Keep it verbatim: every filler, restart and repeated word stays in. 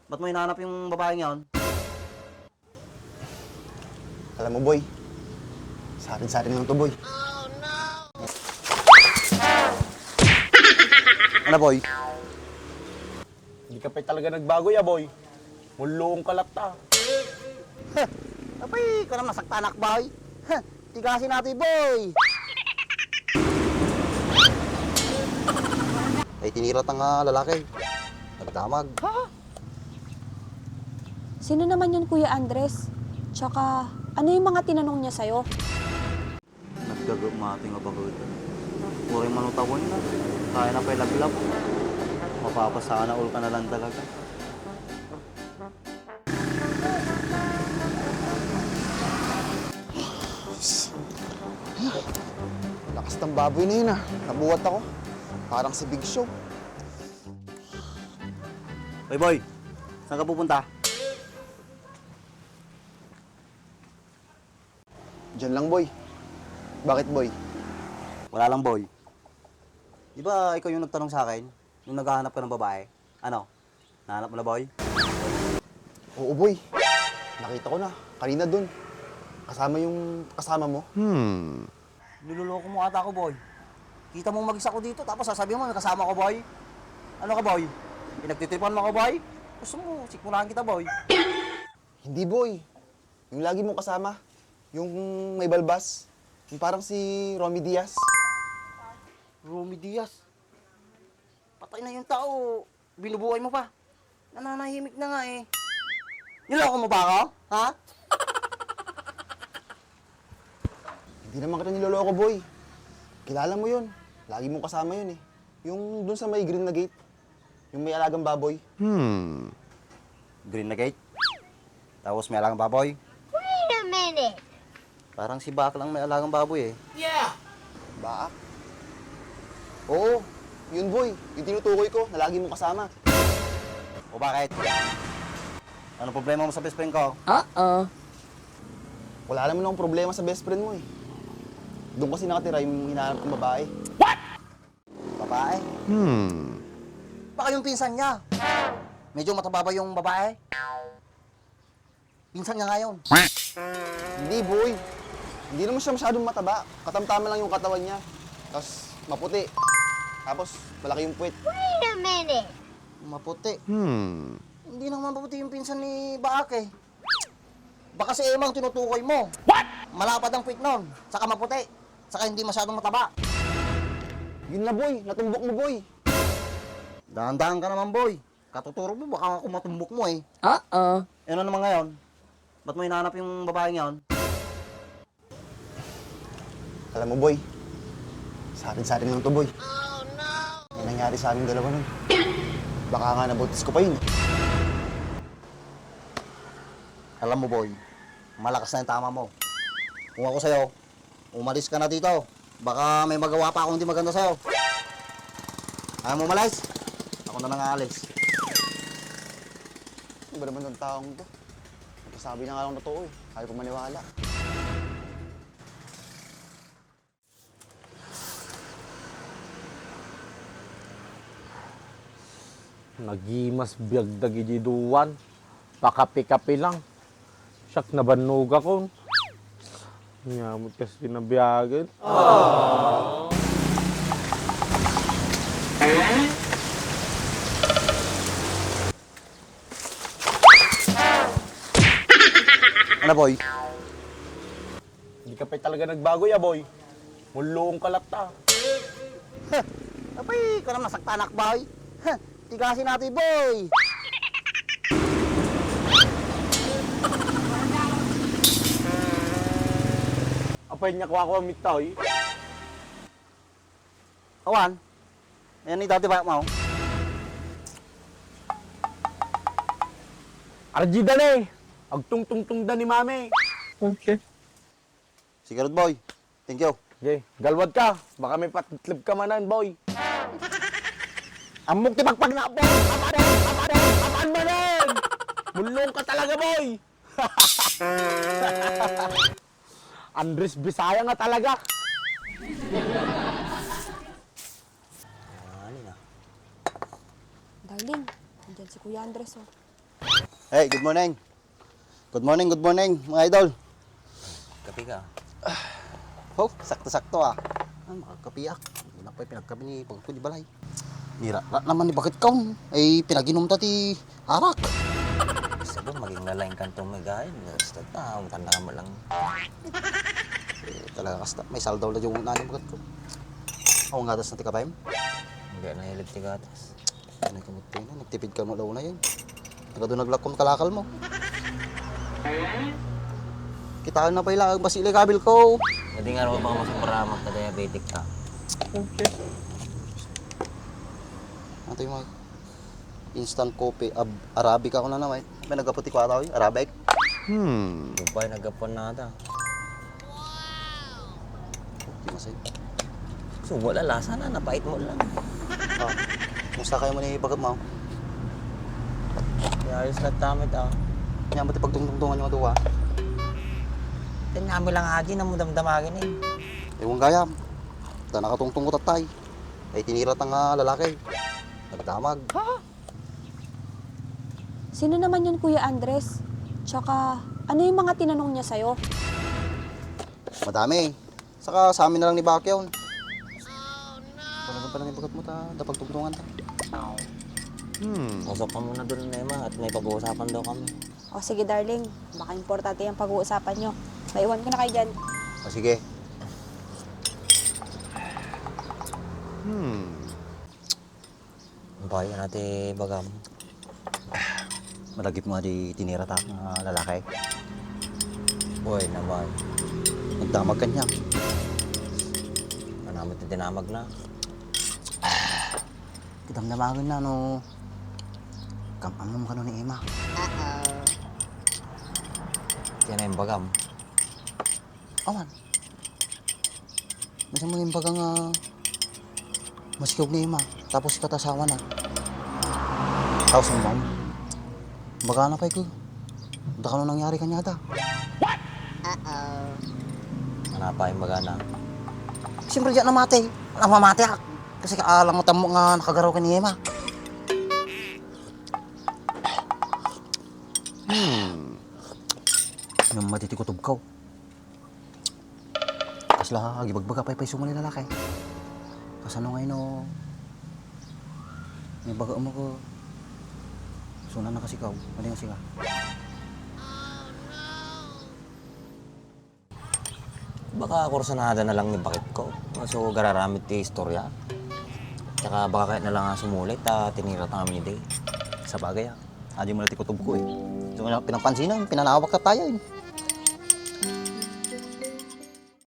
Ba't mo hinahanap yung babaeng yon? Alam mo, boy, sarin-sarin lang to, boy. Ano, boy? Hindi ka pa talaga nagbago, ya, boy. Mulong ka latta. Apay, ikaw na masaktanak, boy. Tigasin natin, boy. Ay, tinira ta nga lalaki. Nagdamag. Ha? Sino naman yun, Kuya Andres? Tsaka, ano yung mga tinanong niya sa'yo? Nagdagumati nga baket. Uray manutawen na. Kaya na pa'y laglab. Mapapasana all ka na lang talaga. Lakas ng baboy na yun, ah. Nabuhat ako. Parang si Big Show. Hoy, boy. Saan ka pupunta? Diyan lang, boy. Bakit, boy? Wala lang, boy. Di ba ikaw yung nagtanong sa akin nung naghahanap ka ng babae? Ano? Nahanap mo na, boy? Oo, boy. Nakita ko na. Kanina dun. Kasama yung kasama mo. Hmm. Niloloko mo ata ako, boy. Kita mo mag-isa ko dito, tapos sasabihin mo may kasama ko, boy? Ano ka, boy? Pinagtitripan mo ako, boy? Gusto mo, sikmurahan kita, boy? Hindi, boy. Yung lagi mong kasama. Yung may balbas. Yung parang si Romy Diaz. Romy Diaz? Patay na yung tao. Binubuhay mo pa. Nananahimik na nga eh. Niloko mo ba ako? Ha? Hindi naman kita niloloko, boy. Kilala mo yun. Lagi mong kasama yun eh. Yung dun sa may green na gate. Yung may alagang baboy. Hmm. Green na gate? Tapos may alagang baboy? Wait a minute! Parang si Baak lang may alagang baboy eh. Yeah! Baak? Oo, yun boy. Yung tinutukoy ko na lagi mong kasama. O bakit? Ano problema mo sa best friend ko? Uh-oh. Wala naman akong problema sa best friend mo eh. Doon kasi nakatira yung hinahanap kong babae. Babae? Hmm. Baka yung pinsan niya. Medyo mataba ba yung babae? Pinsan niya ngayon. Hindi, boy. Hindi naman siya masyadong mataba. Katamtaman lang yung katawan niya. Tapos, maputi. Tapos, malaki yung puwet. Wait a minute! Maputi. Hmm. Hindi naman maputi yung pinsan ni Baak eh. Baka si Emang tinutukoy mo. What? Malapad ang puwit nun. Saka maputi. Saka hindi masyadong mataba. Yun na, boy. Natumbok mo, boy. Dahan-dahan ka naman, boy. Katuturo mo, baka ako matumbok mo eh. Oo. Eh, ano naman ngayon? Ba't mo hinahanap yung babaeng yon? Alam mo, boy, sarin-sarin lang to, boy. May nangyari sa aming dalawa nun. Baka nga nabuntis ko pa yun. Alam mo, boy, malakas na yung tama mo. Kung ako sa'yo, umalis ka na dito. Baka may magawa pa akong hindi maganda sa'yo. Ayaw mo umalis? Ako na lang aalis. Ano ba naman ng taong to? Nagsasabi na nga lang totoo eh. Ayaw ko maniwala. Nagimas biag dagiti duan. Pakapi-kapi lang. Siak, nabannogakon. Ania met kasta ti nabiagen. Ano, boy? Hindi ka pa talaga nagbago, ya, boy. Mulong ka latta. Apay, ikaw na masaktanak, boy. Tigasin natin, boy. Apay, nia kuakuam ita, oy. Awan. Ayan ni Daddy ba, Mau? Arjida ni. Agtungtungtungda ni Mami. Okay. Sige, Rod Boy. Thank you. Okay, galwad ka. Baka may patitleb ka manen, boy. Ammok ti pagpagna, boy! Apan, apan, apan manen! Mulong ka talaga, boy! Andres Bisaya nga talaga. Darling, andyan si Kuya Andres, oh. Hey, good morning. Good morning, good morning, mga idol. Kape ka? Oh, sakto-sakto, ah. Ah, makakapiak. Wala pa'y pinagkape ni Pagko di balay. Nira, ra naman ni bakit kaon. Ay, pinaginom ta ti arak. Sabi, maging lalaing kantong may gayon. Basta ta, ang tanda ka mo lang. Eh, talaga kasta, may saldaw na yung nani bakit ko. Awan gatas na ti kabayan? Hindi na hilig ti gatas. Ano ka mo, Tina? Nagtipid ka mo launa yan. Nagadu naglakom kalakal mo. Kitaan na pa'y laag, basi ilay kabil ko. Hindi nga raw baka masaparamak ka diabetic ka. Okay. Ato yung mga instant coffee, ab-, Arabica ko na naman. May nagkaputi ko ata, eh. Arabic. Hmm. Dubai, nagkapuan na ata. Di masay. So, wala lasa na, napait mo lang. Ah, kumusta kayo mo ni Bagat mo? Kaya ayos lang tamit, ah. Kaya mo ti pagtungtungtungan yung aduwa? Kanya kami lang aji na mo damdamagin, eh. Ewan gayam. Ta nakatungtong ko tatay. Ay tinira ta nga lalaki. Nagdamag. Sino naman yun, Kuya Andres? Tsaka, ano yung mga tinanong niya sa'yo? Madami. Saka sa amin na lang ni Bakyaw. Wala pa lang ibagat mo ta, da pagtungtungan ta. Hmm. Usap ka muna doon, Nema, at may pag-uusapan daw kami. O sige, darling. Baka importante yung pag-uusapan nyo. Maiwan ko na kayo dyan. O sige. Hmm. Bayan natin bagam. Malagip mo di tinira ta nga lalaki. Boy naman. Nagdamag kanya. Manamit na dinamag na. Kidamdamagan na no. Kampamam ka no ni Emma. Kaya na yung bagam. Awan. Basta mo yung baga nga masikog ni Emma. Tapos ikatasawa na. Tapos mo, ma'am. Baga na pa ko. Dakano nangyari kanya ta. Ano pa yung baga na? Siyempre, diyan namati. Namamati ako. Kasi kaalang mo tamo nga nakagaraw ka ni Emma. Hmm. Yung matitikutob ko. Kasla, agibagbaga pay pay sumali lalaki. Kasano ngay no? May baga mo ko. Suna na kasi ka. Mali nga siya. Baka kursanada na lang ni bakit ko. So, gararamit ti istorya. Tsaka baka kaya na lang nga sumulit, ah, tinira ta kami di. Sa bagay, ah. Adi mo na ti kutob ko, eh. So, pinapansin na, pinanawag ka tayo, eh.